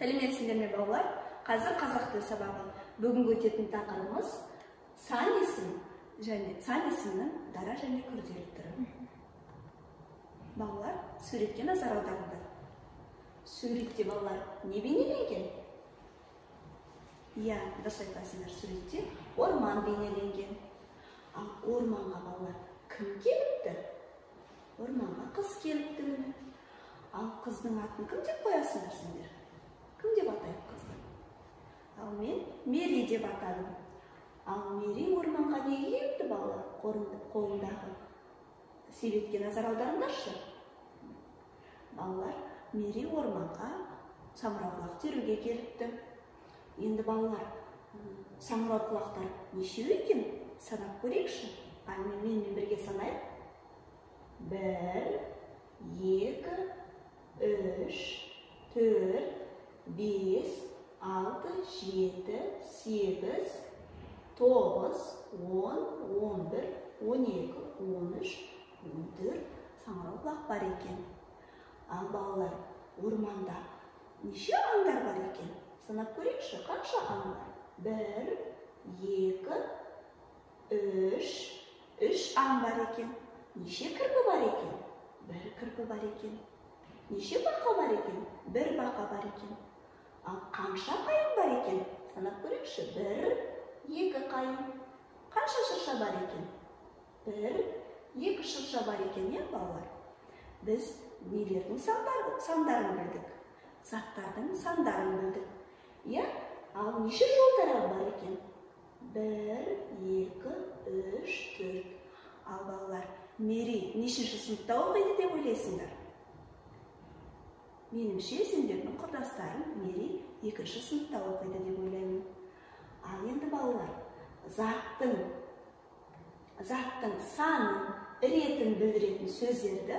Сәлеметсіңдер ме, балалар? Қазір қазақ тілі сабағы. Бүгінгі өтетін тақырыбымыз сан есім және сан есімнің дара және күрделі түрі. Балалар, суретке назар аударыңдар. Суретте, балалар, не бейнеленген? Иә, дұрыс айтасыңдар, суретте орман бейнеленген. Ал орманға, балалар, кім келіпті? Орманға қыз келіпті міне. Ал қыздың атын кім деп қоясыңдар сендер? Кім деп атайды қызды? Ал мен Мери деп атадым. Ал Мери орманға неге келіпті, балалар? Қолындағы себетке назар аударыңдаршы. Балалар, Мери орманға саңырауқұлақ теруге келіпті. Енді, балалар, саңырауқұлақтар нешеу екен? Санап көрейікші. Ал менімен бірге санайық. 1, 2, 3, 4, 5, 6, 7, 8, 9, 10, 11, 12, 13, 14 саңырауқұлақ бар екен. Ал балалар, орманда неше аңдар бар екен? Санап көрейікші, қанша аң бар? 1, 2, 3, 3 аң бар екен. Неше кірпі бар екен? 1 кірпі бар екен. Неше бақа бар екен? 1 бақа бар екен. Ал қанша қайың бар екен? Санап көрейікші. 1, 2 қайың. Қанша шырша бар екен? 1, 2 шырша бар екен, иә, балалар? Біз нелердің сандарын білдік? Заттардың сандарын білдік. Иә? Ал неше жол тарабы бар екен? 1, 2, 3, 4. Ал балалар, Мери нешінші сыныпта оқиды деп ойлайсыңдар? Меніңше, сендердің құрдастарың Мери 2-ші сыныпта оқиды деп ойлаймын. Ал енді, балалар, заттың санын, ретін білдіретін сөздерді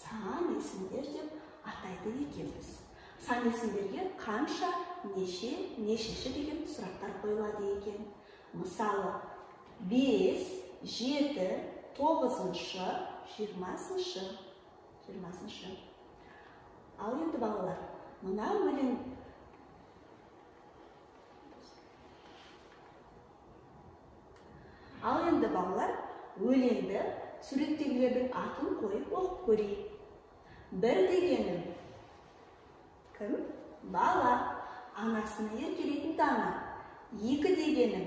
сан есімдер деп атайды екенбіз. Сан есімдерге қанша, неше, нешінші деген сұрақтар қойылады екен. Мысалы, 5, 7, 9-шы, 20-шы. Ал енді, балалар, мына өлең Ал енді, балалар, өлеңді суреттегілердің атын қойып оқып көрейік. 1 дегенім кім? Бала, анасына еркелейтін дана. 2 дегенім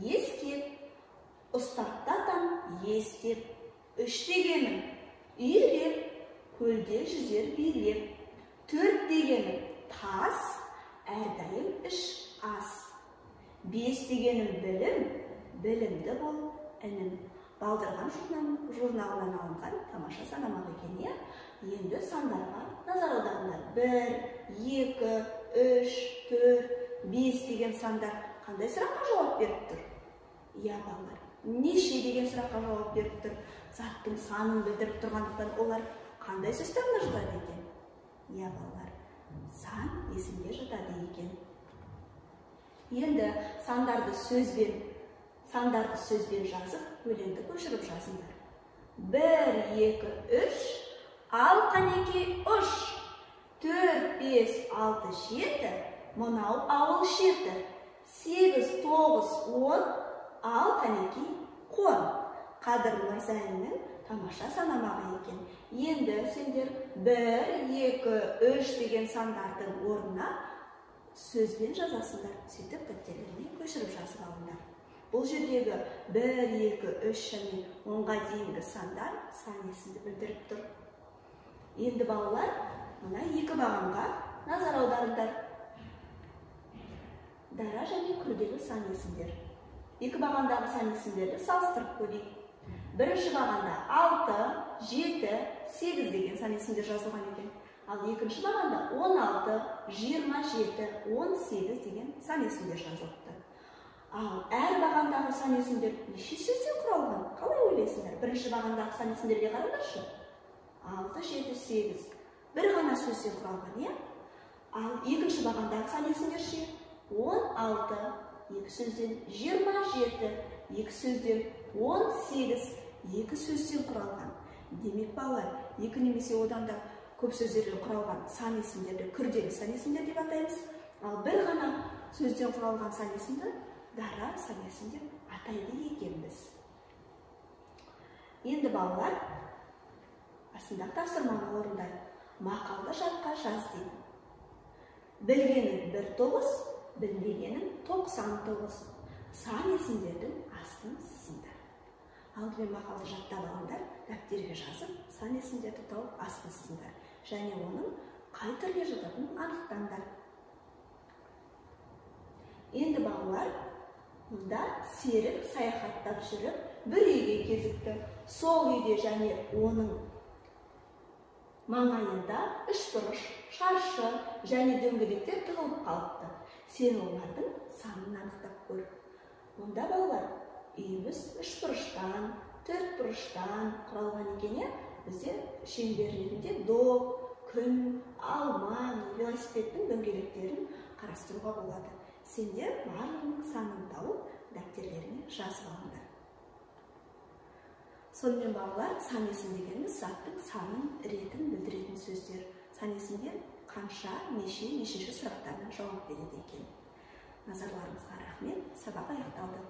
ескек, ұстатта естеп. 3 дегенім үйрек, көлде жүзер билеп. 4 дегенім тас, әрдайым іш ас. 5 дегенім білім, білімді бол інім. Балдырған журналынан алынған тамаша санамақ екен, иә? Енді сандарға назар аударыңдар. 1, 2, 3, 4, 5 деген сандар қандай сұраққа жауап беріп тұр? Иә, балалар, неше деген сұраққа жауап беріп тұр. Заттың санын білдіріп тұрғандықтан олар қандай сөз табына жатады екен? Иә, балалар, сан есімге жатады екен. Енді сандарды сөзбен жазып, өлеңді көшіріп жазыңдар. 1, 2, 3, ал қанекей ұш. 4, 5, 6, 7, мынау ауыл шеті. 8, 9, 10, ал қанекей қон. Қадыр Мырзалиннің тамаша санамағы екен. Енді сендер 1, 2, 3 деген сандардың орнына сөзбен жазасыңдар. Сөйтіп дәптерлеріне көшіріп жазып алыңдар. Бұл жердегі 1, 2, 3 және 10-ға дейінгі сандар сан есімді білдіріп тұр. Енді, балалар, мына екі бағанға назар аударыңдар. Дара және күрделі сан есімдер. Екі бағандағы сан есімдерді салыстырып көрейік. Бірінші бағанда 6, 7, 8 деген сан есімдер жазылған екен. Ал екінші бағанда 16, 27, 18 деген сан есімдер жазылыпты. Ал әр бағандағы сан есімдер неше сөзден құралған? Қалай ойлайсыңдар? Бірінші бағандағы сан есімдерге қараңдаршы. 6, 7, 8. Бір ғана сөзден құралған, иә? Ал екінші бағандағы сан есімдер ше? 16, 2 сөзден, 27, 2 сөзден, 18, 2 сөзден құралған. Демек, балалар, 2 немесе одан да көп сөздерден құралған сан есімдерді күрделі сан есімдер деп атаймыз. Ал бір ғана сөзден құралған сан есімді дара сан есім деп атайды екенбіз. Енді балалар, астындағы тапсырманы орындайық. Мақалды жатқа жаз дейді. Білгенің 1 9, білмегенің 99. Сан есімдердің астын сызыңдар. Алдымен мақалды жаттап алыңдар, дәптерге жазып, сан есімдерді тауып астын сызыңдар. Және оның қай түрге жататынын анықтаңдар. Енді балалар, мұнда Серік саяхаттап жүріп, бір үйге кезікті. Сол үйде және оның маңайында үшбұрыш, шаршы және дөңгелектер тығылып қалыпты. Сен олардың санын анықтап көр. Мұнда балалар, үйіміз үшбұрыштан, төртбұрыштан құралған екен, иә? Бізде шеңбер ретінде доп, күн, алма, велосипедтің дөңгелектерін қарастыруға болады. Сендер барлығының санын тауып, дәптерлеріңе жазып алыңдар. Сонымен балалар, сан есім дегеніміз заттың санын, ретін білдіретін сөздер. Сан есімдер қанша, неше, нешінші сұрақтарына жауап береді екен. Назарларыңызға рахмет. Сабақ аяқталды.